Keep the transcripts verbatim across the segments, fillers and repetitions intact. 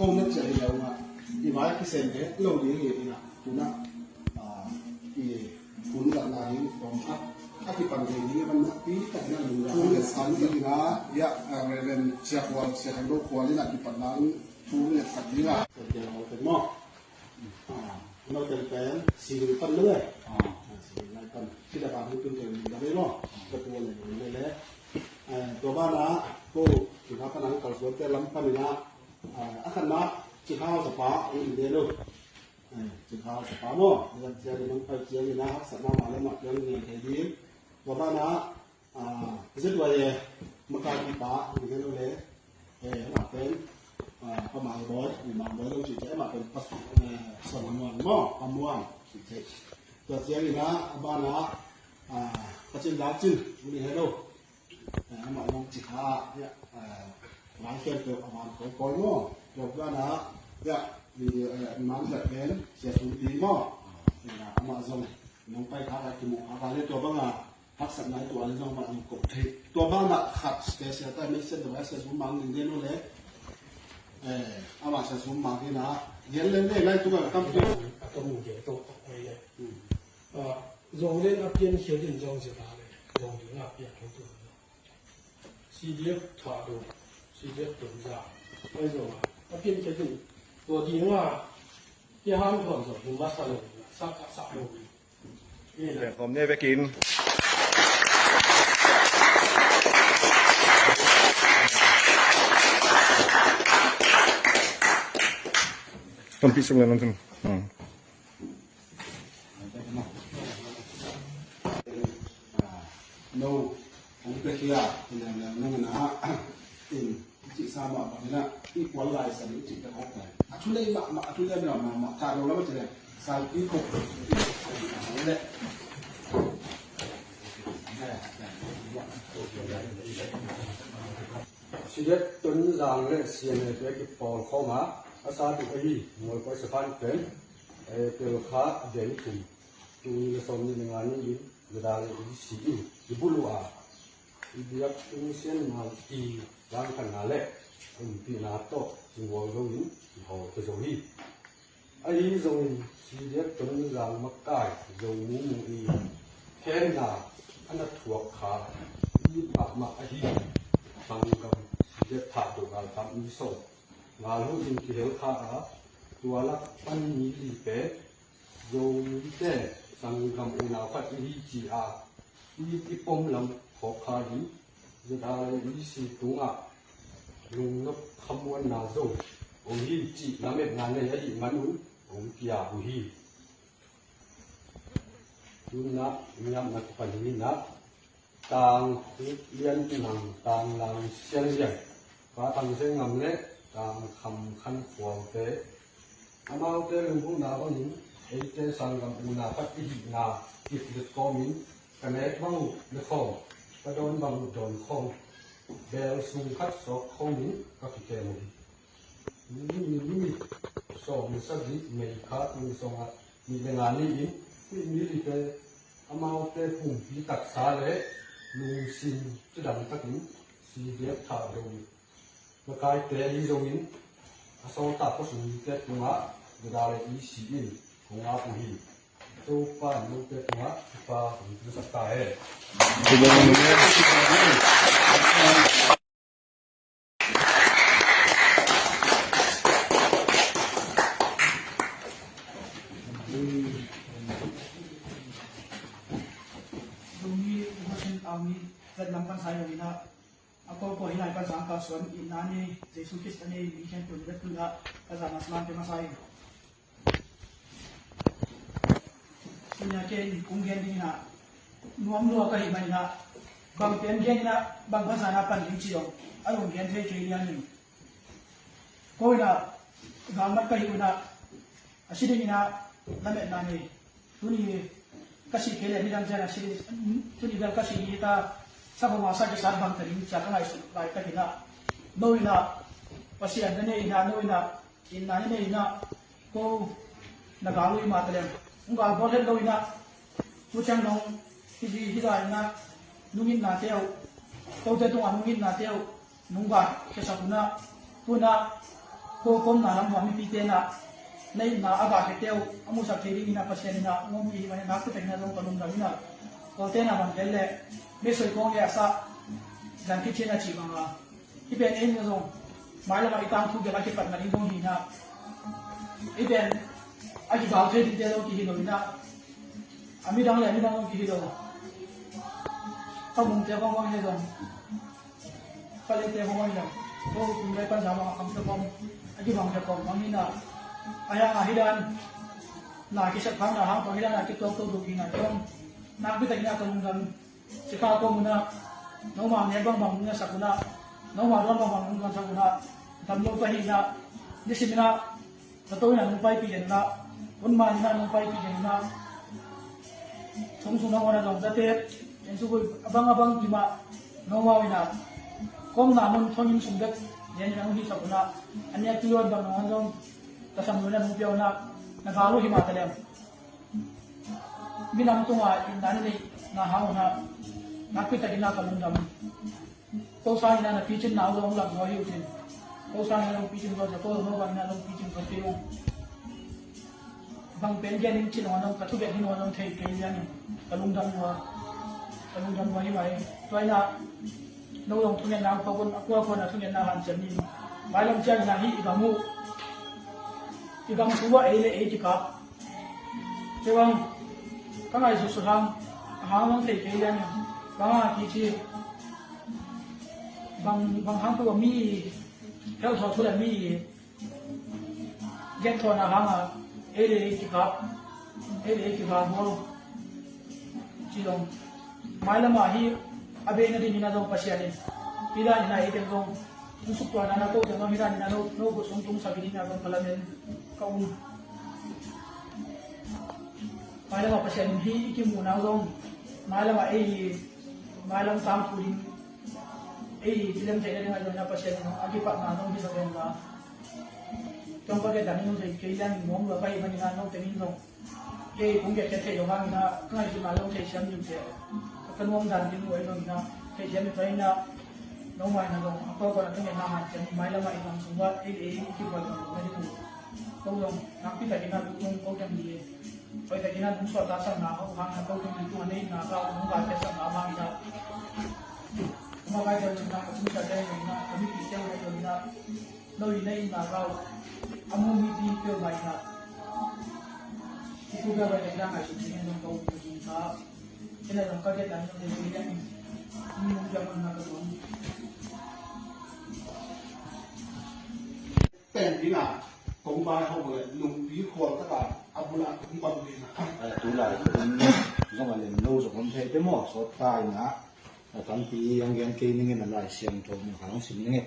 Hong na ciah hi lo ah, i vai kisem ve lo ding hi ina, tuna, ah, i hun zatna ding tawm khat a kipan ve ding hi, van nakpi tak ina lungdam san ding ina, ia, ah, Reverend Sia Khual, Sia Thang Do Khual ina kipan nang thu nget khat ding ah. Tel tel hong tel maw? Ah, no tel pen, si ding pan lo eh. Ah, si ding pan. Si da ba hong tun tel ding da ve maw? Ka tu le le le. Eh, tua bana, ko, tu na pan ang kal suan tel lam pan ina, ah, a khatna, Ci Hau Sapa, in de lo. Eh, Ci Hau Sapa maw, i zat ciang i nong pai ciang i na haksatna mah le mah piang i ngen thei ding. Tua banah, ah, Z Y A makaipi pa, i ngen uh le, eh, amah pen, ah, Pa Mang Bawi, i Mang Bawi lo cih ciang, amah pen Pa, eh, Son Muan maw, Pa Muan cih ciang. Tua ciang i na, a banah, ah, Pa Cin Dau Cin, i ngen uh. Eh, amah zong Cikha ah, eh, Lai Khen peuh a man kawikawi maw? Tua banah, eh, mi, eh, man zat pen Sia Sum Pi maw? Eh, amah zong nong pai kha ah kimu kha kha le tua banga haksatna i tuah le zong amah zong ko thei. Tua bangah khat special time message dong a Sia Sum Mang ding den uh le, eh, amah Sia Sum Mang ding ah, gen len le lai tua kam tua. A tua mu ge tua kawikawi le. Hmm. Ah, Zong leng a piankhia ding zong zia ta le, zong ding a piankhia tu. C D F Thadou, C D F Tonzang, ai zong a, a piankhia ding, tua ding a, pia han thuan zong, hong masa lo, sa ka sa lo. Ni le. Kom ne bekin. Tampi sung le nang tun. Hmm. No, hong pia khia, in a, in a, nang na, in, i cih sa mah bang in a, i kual lai san i cih pek hok lai. A thu lei mah, mah, a thu lei mah, mah, mah, ka lo la mah cih lei. Sai i kok. Le. Sidet Tonzang le C N A te kipawl khawm a, a sa tuk ahi, Mualpoi Sephan pen, eh, April kha a dei kum, tul nih le sawmnih le nga ni in, Zadar le E C in, i buluh a, i biak tung sian mal i langkhanna le, umpihna tawh, i mual zo in, i hawl ka zo hi. Ahi zongin C D F Tonzang makai Zomi Mung i khenna a na thuak kha i mahmah ahi sanggam C D F Thadou galkap mi sawm ngal hu in kihel kha a, tua lak pan mi li pen Zomi ten sanggam unau khat i hi ci a, i, i pom lam khawk kha in, Zadar le E C tungah lungnop khamuanna zo hong hi cih lametna nei ahih man un hong pia uh hi. Tunah miapna ka pan hi inah, Tang Khuk Lian Nang, Tang Lang Sian Lian, Pa Thang Seng Ngam le Tang Kham Khan Khualte, amaute lunggulhna bangin eite sanggam unau khat i hihna kip lut kawmin ka nek bang uh ne khawm, ka dawn bang uh dawn khawm, bel sung khat sawk khawmin ka kikem uh hi. Ni, ni, ni, sawm le sagih May kha tul sawmnga nih le nga ni-in, hih mi lite amaute pumpi taksa le lungsim cidam takin C D F Thadou makaite ahi zongin, a sawltak khuasungte tungah Zadar le E C in kong ap uh hi. Topa in note tungah kipahhuai hong pia sak ta hen. Zomi Revolution Army Vietnam pan sai lo inah, a ko ko hi lai pan sang ka suan inah ni, Jesu Khrist a nei mi khempeuh ni bek tunah ka zahna saman pe masa hi. Tunia ken kong gen ding inah, nuam lua ka hih man inah, bang pen gen inah, bang phasan a pan ding ci dong a, hong gen thei kei lian in. Ko inah galmat ka hih uh inah, a si ding inah lametna nei. Tuni ka sih kei leh nidang ciang a si ding, tuni bel ka sih ding hi ta, sa phamawh sa kisat bang ta ding ci a ka ngaihsut laitak inah, no inah Pasian na nei inah, no inah Inna hi nei inah, ko na gal uh i mah ta leng, hong gal bawl het lo inah, tu ciang nong hi, hi, hi zah inah, nungitnate uh, kote tungah nungitnate uh nong gal khiasak unah, tunah Ko kawmna lam bang mipite na, na itna a gah khete uh a musak thei dingin a Pasian in a hong ompih hi manin, nakpi takin a zong ka lungdam in a, kote na bang tel leh, mesoi kong liasa, zan khit ciang a cih bang a, hih pen ei na zong mailam ah i tangthu gel a kipat nading zong hi na, hih pen a kigal thei dingte zong kihi lo in a, a midang le a midang zong kihi lo. Ka mungte kong bang hi zong, ka lengte kong bang hi zong, ko kum lai pan zang bang a kham sa kong, a kibang sa kong bang hi na, a hiang a hi dan na kisat phang na hang pang hi dan a kituak to duk hi na kong, nakpi takin a ka lungdam. Cika ko muna, noma nek bangbang nung na sak una, noma duan bangbang nung duan sak una, damlo ka hi na, nisim ina, na to ina nung paipih den una, hun man ina nung paipih den una, sung sung na hona dong tate, en su bui abang abang kima, noma ina, kong na mun thong in sung dek, den ina nung hi sak una, ania tuan bang nung an dong, ta sam lu ina nung pia una, na galu hi ma ta lem. Minam tunga itna na neih na hang una, nakpi takin a ka lungdam. Ko sang ina na picin na zong lam nawi hi uh cin. Ko sang ina zong picin ko, ko no bang ina zong picin ko te uh. Bang pen gen in cin hong zong, ka thugen in hong zong thei kei liang in. Ka lungdam lua. Ka lungdam lua hi mai. Tua ina no zong thungetna hong pau kun, a kua kua na thungetna hanciam ni. Mailam ciang ina hih i gam uh, i gam thu a ei le ei kikap. Kei bang, ka ngaihsutsut hang, a hang bang thei kei lian in, bang hang a kici, bang, bang hang tua mi, hel thaw thu le mi, gen thaw na hang a, ei le ei kikap, ei le ei kikap bawl, ci dong. Mailam ah hi, a bei na ding hi na dong Pasian in, hi dan hi na ei teng dong, Hong suktuahna na ko teng a midang ina no, no khut sung tung sak ding ina zong ka lamen ka um. Mailam a Pasian in hih i kimuhna uh zong, mailam a ei, mailam tangthu ding, ei kilem theihna ding a zong ina Pasian in a kipatna zong hi sak ding la. Tong ka gen dan in zong thei kei liang in nuam lua ka hih manin a no teng in zong kei kong gen kei thei lo hangin a, ka ngaihsutna lo theisiam ding te. Ka nuam dan ding lo ei lo in a, theisiam ding tua in a, no mai na lo, a ko ko na ka ngen na han cian, mai lam a i bang sung ua, ei ei, i kibuai lo na ding lo. Ko zong, nakpi takin a, ko zong, ko zong di. Koi takin a, nung suat ta sang na, ho hang na, ko zong di tung a nei na, ka nung ga te sang na, hang in a. Kuma kai te lo in a, ka sung sa te lo in a, ka mi pi te lo in a. No i na in na kau a mu mi pi peuhmah in a, i thu bia bai na ngai suk ding in nong kau pi ding ka. Kei na nong ka get dan nong dei dei in, mi nong bia man na ka tuang. Pen ding a, kong bai hau le lungpi khual taka a bula kong bang ding a. A tu lai kong zong a lem lo zong om thei te maw, sawt ta in a, a tampi ang gen kei ning in a Lai Siangtho mu hang sim ning e.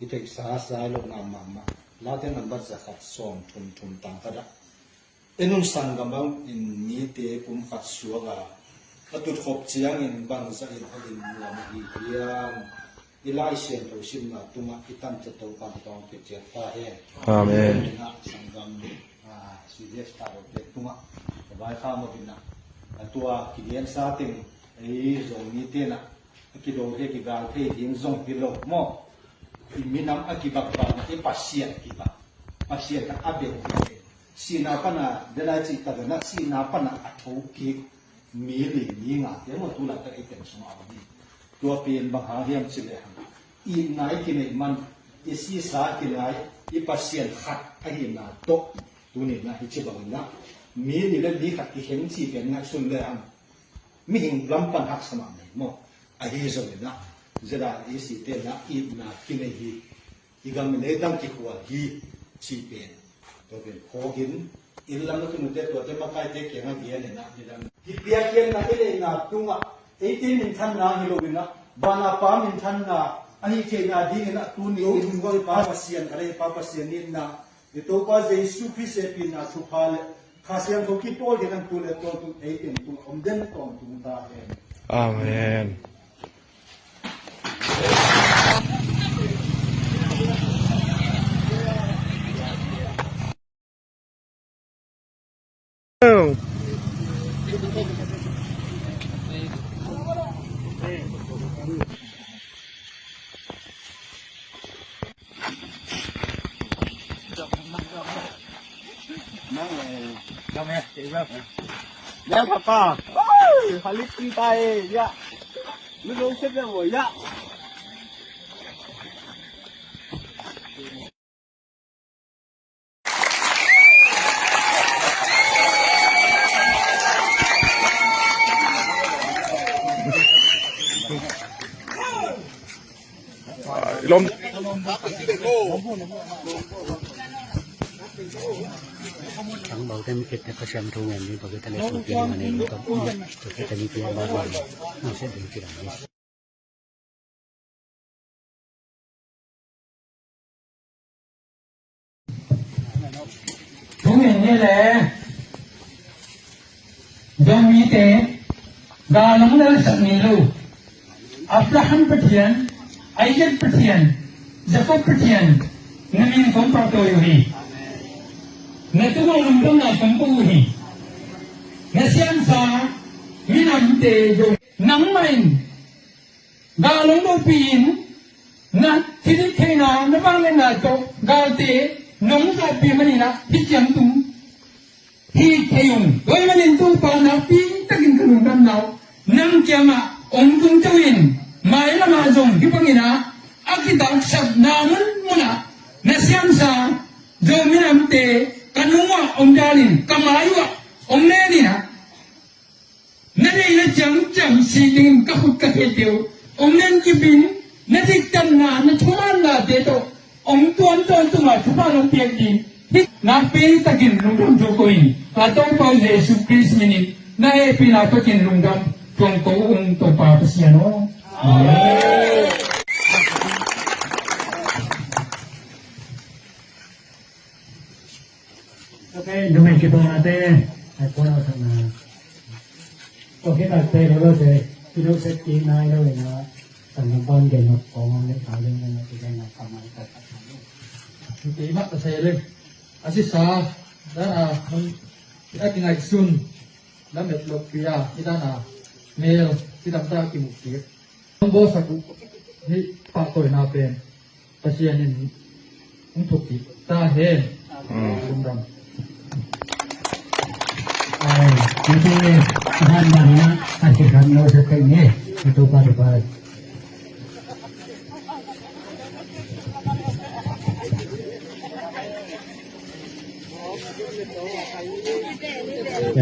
I theihsa sai lohna mahmah. Late nambat za khat sawm thum thum tang khat ah, en un, sanggam bang in mite kum khat suak a, a tutkhop ciangin bangzah in a inn nuam ahi hiam? I Lai Siangtho simna tungah i Tante Topa'n thupha hong pia ciat ta hen. Amen. Sanggam, ah, C D F ta lote tungah ka vaikhak mawk in a, a tua kigensa teng ei Zomite in a, a kido thei, kigal thei ding zong hi lo maw? I minam a kibakbakna, i Pasian kibak, Pasian khat a bel hi. Sihna pana, delai cih tak in a, sihna pana a thokik mi li mi nga te maw, tu laitak i teng sungah a om hi. Tua pen bang hang hiam cih lehang, itna i kineih man, i sihsa kinai, i Pasian khat ahihna tawh tuni in a hi ci bangin a, mi li le mi khat kikhen cih pen ngaihsun lehang mihing lam pan haksa mahmah hi maw? Ahi zongin a, ZRA te in a itna kinei hi, i gam i leitang kikhual hi cih pen, tua pen phawkin, inn lam na tunute tuate makaite kiangah gen in a, midang hi piakkhiatna i neihna tungah eite minthanna hi lo in a, vana Pa minthanna ahi theihna dingin a, tuni i Pa Pasian, ka lei Pa Pasian itna, i Topa Jesu Khrist hehpihna thupha le Kha Siangtho kipawlkhiatna tu le tawntung ei teng tungah om den tawntung ta hen. Amen. Leo papa. Halik kita eh, ya. Lu dong sep ya, ya. Lom. Ang bau tem kit na ka siam thu ngan ni bau kita le su pi ngan ni ka. Tu kita ni pi ba ba. Ang se ding kira ni. Thu ngen ni le. Zomite galong na sak ni lo. Abraham Pathian, Isaac Pathian, Jacob Pathian, na min kong pahtawi uh hi. Na tungah lungdamna kong ko uh hi. Na siamsa minamte zong nangmah in galong dopi in, na thilhih theihna, na vangliatna tawh galte nong zawhpih manin ah hih ciang tung hi thei ung. Tua ahih manin Topa nakpi takin ka lungdamna uh nang kiangah hong tung to in, mailamah zong hih bangin ah a kitaksapna munmun ah na siamsa Zo minamte ka nungah hong dalin, ka mai-ah hong lenin ah na deihna ciangciang sih dingin ka khut ka khe teu hong len kipin, na diktatna, na thumaannate tawh hong tuam tawntung a thupha hong piak ding hih nakpi takin lungdam thu ko in, ka Topa Jesu Khrist minin na hehpihna takin lungdam thu ko ung, Topa Pasian aw. Amen. Ok, numei kipawnate, ai puan au thakna. Ok, takte lo lo te, kino set ki nai lo ina, tangam pan gen nok kong am le ka le na ki gen nok kamai ka ka. Ki mak ta se le. Asi sa, dan a, mun, a ki ngai sun, lam et lok pia, i dan a, mel, si dam ta ki muk ki. Hong bawlsak uh hih pahtawi na pen Pasian in hong thuk kik ta hen. Lungdam. Ai, nanti akan mana kasih kami usah kami itu pada pada. Ok,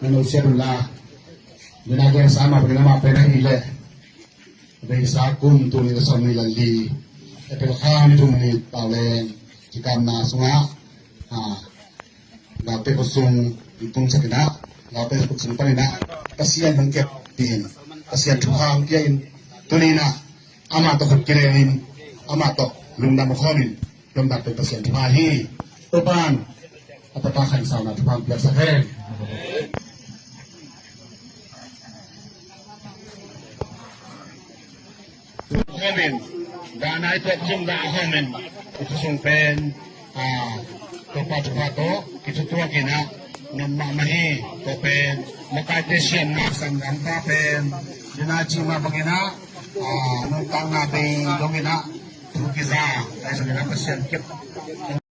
na no siap un la. Dena gen sama bagi nama pena hile. Beisa kum tuni na sawm ni la li. April kha ni thum ni Pauleng. Kikamna sungah. Ha. Galte khut sung tung sak inah, galte khut sung pan inah, Pasian hong kep dingin, Pasian thupha hong pia in, tuni inah, amah tawh khut kilenin, amah tawh lungdam khawmin, lungdam pen Pasian thupha hi. Topan a tapa khansauna thupha hong piaksak hen. Homin, danai tuak zong dah homin, itu sung pen, ah, tuak pa tuak pa to, itu tuak ina, nam ma mahi, to pen, makai te sian na sang gam pa pen, dina ci ma bangina, ah, nung tang na bei dong ina, tu kiza, ai sang ina pa sian kip.